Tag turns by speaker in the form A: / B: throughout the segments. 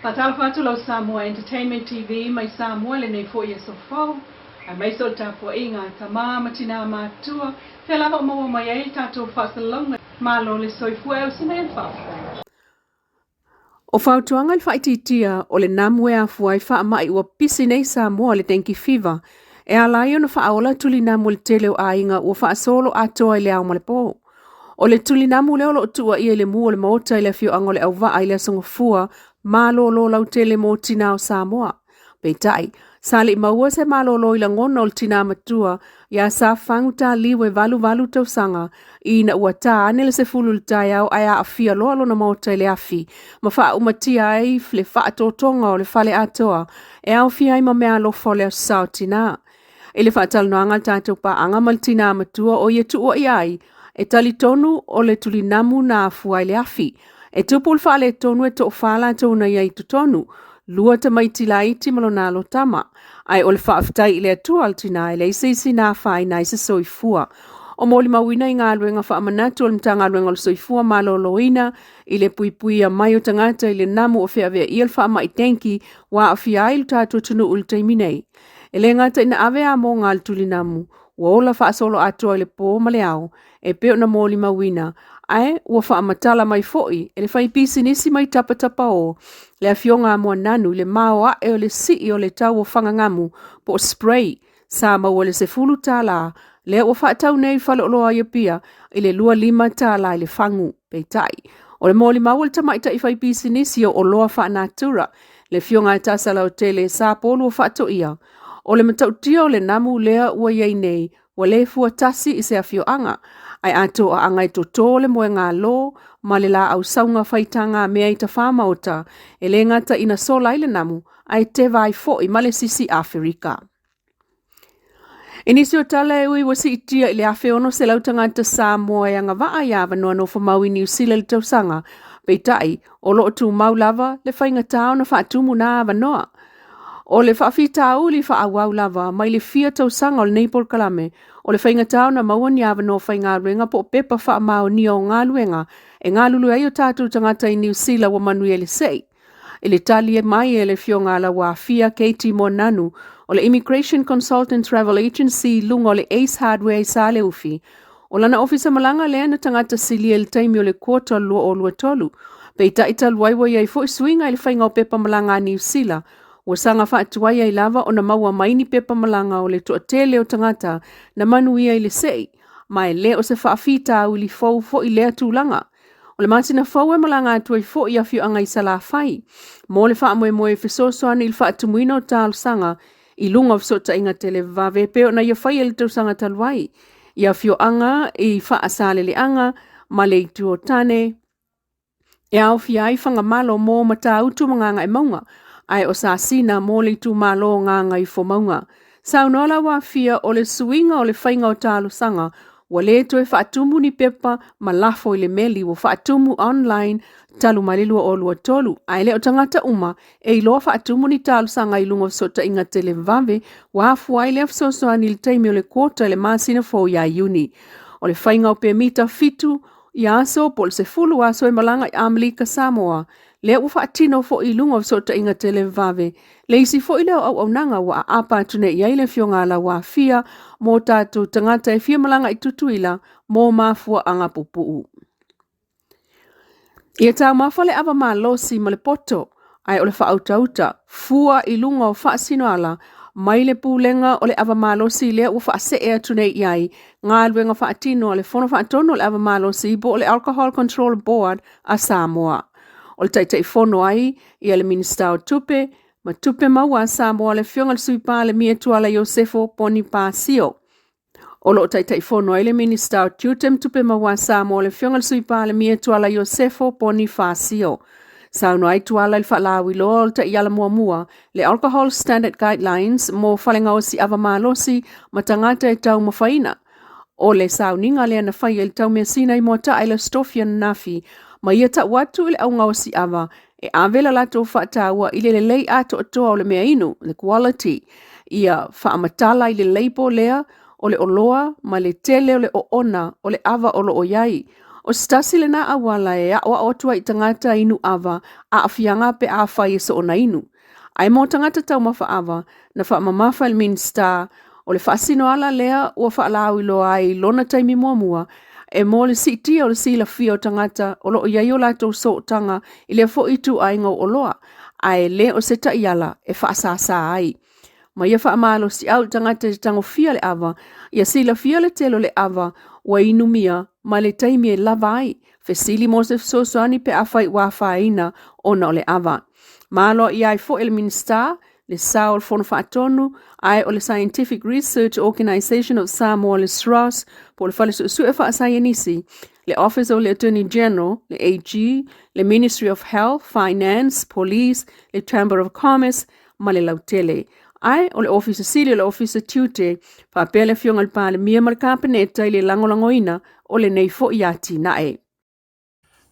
A: Faatalofa atu lau Samoa Entertainment TV mai Samoa i lenei foi aso fou, aemaise o le tapuaiga a tama ma tinā matutua, fea lava o maua mai ai le tatou faasalalauga. Malo le soifua e usi mai le faafofoga.
B: O fautuaga i le faaitiitia o le namu e afua ai faamai ua pisi nei Samoa le dengue fever e ala ai ona faaola tulinamu e le tele o aiga ua faasolo atoa i le ao ma le po. O le tulinamu lea o lo o tuuaia i le mu o le maota i le afioaga o Leauvaa i le Aso Gafua malolo lautele mo tina o Samoa. Peitai, sa le i maua se malolo i lagona o le tina matua ia Sa Fagu Taliu e 88 tausaga ina ua tā ane le 10 i le taeao ae aafia loa lona maota i le afi ma faaumatia ai le faatotoga o le fale atoa e aofia ai ma meaalofa o le Aso Sa o Tina. I le faatalanoaga a le tatou paaga ma le tina matua o ia tuuaia ai, e talitonu o le tulinamu na afua ai le afi. E tupu le faaletonu e toafa latou na i ai i totonu, lua tamaiti laiti ma lona alo tama. Ae o le faafetai i le Atua a le tina e leai se isi na afaina ai se soifua. O molimauina i galuega faamanatu a le Matagaluega o le Soifua Maloloina i le puipuia mai o tagata i le namu o feaveaia le faamai dengue ua aafia ai lo tatou atunuu i le taimi nei. E le gata ina ave amoga a le tulinamu, ua ola faasoloatoa i le po ma le ao, e pei ona molimauina, ae ua faamatala mai foi e le faipisinisi mai Tapatapao, le afioga a Moananu i le maoae o le sii o le tau o fagagamu po o spray sa maua i le $10, lea ua faatau nei i faleoloa i Apia i le $25 i le fagu. Peitai, o le molimau a le tamaitai faipisinisi o oloa faanatura, le afioga ia Tasalautele Sapolu o Faatoia, o le matautia o le namu lea ua i ai nei, ua le fua tasi i se afioaga, ae a toaaga e toto le moegalo ma le laau sauga faitaga mea i tafamaota, e le gata ina sola ai le namu, ae teva ai foi ma le sisi Aferika. I nisi o tala e ui ua siitia i le 1,600 tagata Samoa e agavaa i avanoa nofomau i Niu Sila i le tausaga, peitai, o lo o tumau lava le faigata ona faatumu na avanoa. O le faafitauli faaauau lava mai le fia tausaga o lenei polokalame, o le faigata ona maua ni avanoa faigaluega po o pepa faamaonia o galuega e galulue ai o tatou tagata i Niu Sila ua manuia i le sei. I le tali mai e le afioga a Lauafia Katie Moananu o le Immigration Consultant Travel Agency i luga o le Ace Hardware i Saleufi, o lana ofisa malaga lea na tagata silia i le taimi o le kuota o le 2023. Peitai talu ai ua i ai foi suiga i le faiga o pepa malaga a Niu Sila, ua saga faatuai ai lava ona maua mai ni pepa malaga o le toatele o tagata na manuia i le sei, ma e le o se faafitauli fou foi lea tulaga. O le masina fou e malaga atu ai foi i afioaga i Salafai mo le faamoemoe e fesoasoani i le faatumuina o talosaga i luga o fesootaiga televavave e pei ona ia faia i le tausaga talu ai i afioaga i Faasaleleaga ma le Itu o Tane e aofia ai Fagamalo mo Matautu ma Gagaemauga ae o Sasina mo le itumalo o Gagaifomauga. Saunoa Lauafia o le suiga o le faiga o talosaga ua le toe faatumu ni pepa ma lafo i le meli ua faatumu online talu mai le 2023 ae le o tagata uma e iloa faatumu ni talosaga i luga o fesootaiga televave ua afua ai lea fesoasoani i le taimi o le kuota i le masina fou ia Iuni. O le faiga o pemita 7 ia aso po o le 10 aso e malaga i Amerika Samoa lea ua faatino foi i luga o fesootaiga televave. Le isi foi lea o auaunaga ua aapa atu nei i ai le afioga a Lauafia mo tatou tagata e fia malaga i Tutuila mo mafuaaga pupuu. Ia taumafa le ava malosi ma le poto, ae o le faautauta, fua i luga o faasinoala mai le pulega o le ava malosi lea ua faasee atu nei i ai galuega faatino a le Fono Faatonu o le Ava Malosi po o le Alcohol Control Board a Samoa. O le Taitaifono ai ia le Minisita o Tupe ma Tupe Maua a Samoa le Afioga i le Sui Palemia Tuala Iosefo Ponifasio. O lo o Taitaifono ai le Minisita o Tiute ma Tupe Maua a Samoa le Afioga i le Sui Palemia Tuala Iosefo Ponifasio. Saunoa ai Tuala i le faalauiloa o le taiala muamua, le Alcohol Standard Guidelines mo falegaosi ava malosi ma tagata e taumafaina. O le sauniga lea na faia i le taumeasina i Moataa i le Aso Tofi ananafi, ma ia tau atu i le augaosi ava e ave le latou faataua i le lelei atoatoa o le mea inu, le quality, ia faamatala i le label lea o le oloa ma le tele o le oona o le ava o lo o i ai. O se tasi lenā auala e aʻoaʻo atu ai i tagata inu ʻava aafiaga pe afai e soona inu. Ae mo tagata taumafa ʻava, na faamamafa e le Minisita o le faasino ala lea ua faalauiloa ai i lona taimi muamua e mo le siitia o le silafia o tagata o loo i ai o latou sootaga i lea foi ituaiga o oloa, ae le o se taiala e faasāsā ai. Ma ia faamalosiau i tagata e tagofia le ʻava, ia silafia le tele o le ʻava ua inumia ma le taimi e lava ai, fesili mo se fesoasoani pe afai ua afaina ona o le ʻava. Ma aloaia ai foi e le Minisita le sao o le Fono Faatonu, ae o le Scientific Research Organisation of Samoa le SROS, po o le Fale Suesue Faasaienisi, le Office of le Attorney General, le AG, le Ministry of Health, Finance, Police, le Chamber of Commerce ma le lautele. Ae o le Ofisa Sili o le Ofisa Tiute, faapea le Afioga i le Palemia ma le Kapeneta i le lagolagoina o lenei foi atinae.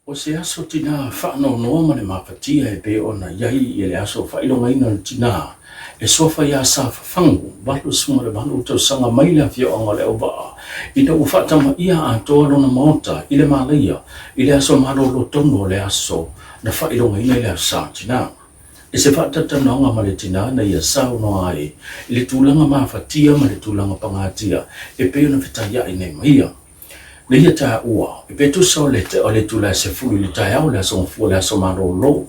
C: O se aso tinā faanoanoa ma le mafatia e pei ona i ai i le aso faailogaina o le tinā e suafa iā Sa Fafagu, 88 tausaga mai le afioaga o Leauvaa, ina ua faatamaia atoa lona maota i le malaia i le aso malolo tonu o le aso na faailogaina i le aso Sa Tinā. I se faatautanoaga ma le tinā na ia saunoa ai i le tulaga mafatia ma le tulaga pagatia e pei ona fetaiai nei ma ia. Na ia taua, e pe tusa o le o le itula e 10 i le taeao o le aso Gafua le aso malolo.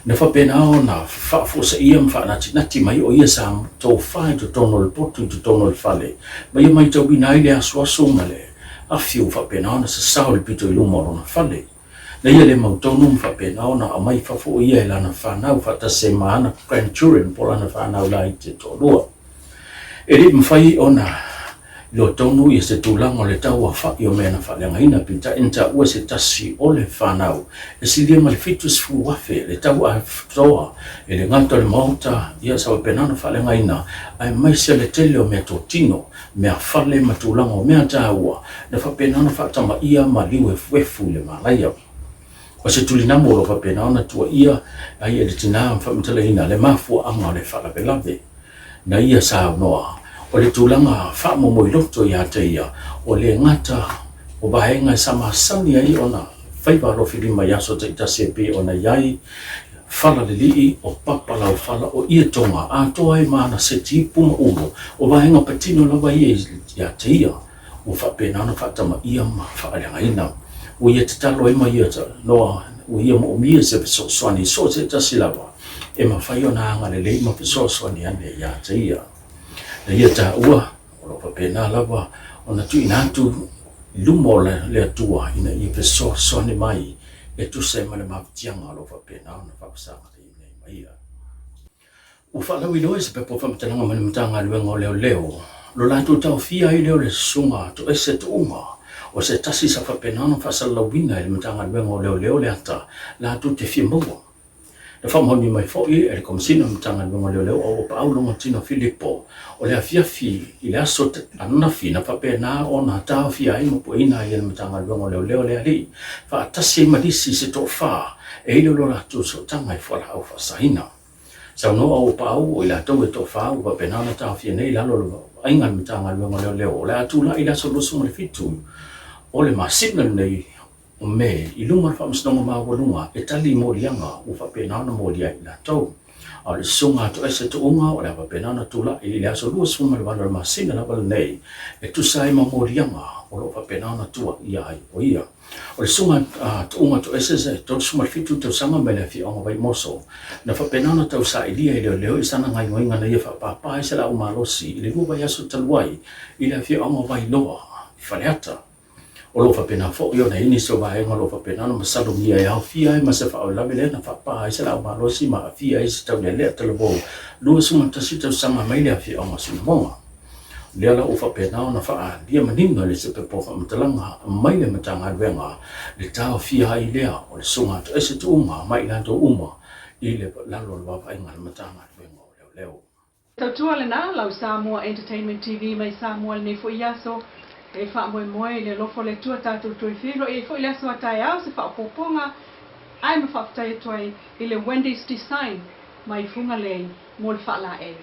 C: Na faapena ona faafuaseia ma faanatinati mai o ia sa tofa i totonu o le potu i totonu o le fale, ma ia maitauina ai le asuasu ma le afi ua faapena ona sasao i le pito i luma o lona fale. Na ia le mautonu ma faapena ona aumai i fafo o ia e lana fanau faatasi ai ma ana grandchildren po o lana fanau laiti e toalua. E le i mafai ona iloa tonu ia se tulaga o le tauafa'i o mea na faaleagaina, peitai na taua se tasi o le fanau e silia ma le 70,000 le tau atoa e le gata o le maota ia sa faapena ona faaleagaina aemaise le tele o mea totino, mea fale ma tulaga o mea taua na faapena ona faatamaia ma liuefuefu i le malaia. O se tulinamo o lo o faapena ona tuuaia ai e le tinā ma faamatalaina le mafuaaga o le faalavelave. Na ia saunoa, o le tulaga faamomoiloto ia te ia, o le gata o vaega e sa masani ai ona faiva alofilima i aso taitasi e pei ona i ai fala lelii, o papa laufala, o ietoga, atoa ai ma ana seti ipu ma ulo, o vaega patino lava ia ia te ia. Ua faapena ona faatamaia ma faaleagaina. Ua ia tatalo ai ma ia noa, ua ia moomia se fesoasoani i so o se tasi lava e mafai ona agalelei ma fesoasoani ane ia te ia. Na ia taua, o lo o faapena lava ona tuuina atu i luma o le Atua ina ia fesoasoani mai e tusa ai ma le mafatiaga o lo o faapena ona faafesagai nei ma ia. Ua faalauiloa e se pepa o faamatalaga mai le Matagaluega o Leoleo lo latou taofia ai lea o le Susuga Toese Tuuga o se tasi sa faapena ona faasalalauina e le Matagaluega o Leoleo le ata latou te fia maua. Na faamaonia mai foi e le Komesina o le Matagaluega o Leoleo o Auapaau Logatino Filipo o le afiafi i le aso ananafi na faapena ona taofia ai ma pueina ai e le Matagaluega o Leoleo le alii faatasi ai ma nisi se toafa e iloilo latou sootaga i fualaau faasaina. Saunoa ua paau o i latou e toafa ua faapena ona taofia nei i lalo o le vaaiga a le Matagaluega o Leoleo o le a tulai i le aso 27 o le masina lenei o Me i luma o le Faamasinoga Maualuga e tali i moliaga ua faapena ona molia ai i latou. A o le susuga a Toese Tuuga o le a faapena ona tulai i le aso 28 o le masina lava lenei e tusa ai ma moliaga o lo o faapena ona tuuaia ai o ia. O le susuga a Tuuga Toese e 37 tausaga mai le afioaga o Vaimoso, na faapena ona tausailia e leoleo i sana gaoioiga na ia faapāpā ai se laau malosi i le lua vaiaso talu ai i le afioaga o Vailoa i Faleata. O lo o faapena foi ona i ai nisi o vaega o lo o faapena ona masalomia e aofia ai ma se faalavelave lea na faapā ai se laau malosi ma aafia ai se taulealea talavou 21 tausaga mai le afioaga o Sinamoga. O lea la ua faapena ona faaalia manino e le se pepa o faamatalaga mai le Matagaluega le taofia ai lea o le susuga toese tuuga ma i latou uma i le lalo o le vaavaaiga a le Matagaluega o Leoleo.
A: Tautua lena lau Samoa Entertainment TV mai Samoa lenei foi aso e faamoemoe i le alofa o le Atua tatou toe feiloai ai foi le aso a taeao se faaopoopoga ae ma faafetai atu ai i le Wendy's Design mai Fugalei mo le faalaei.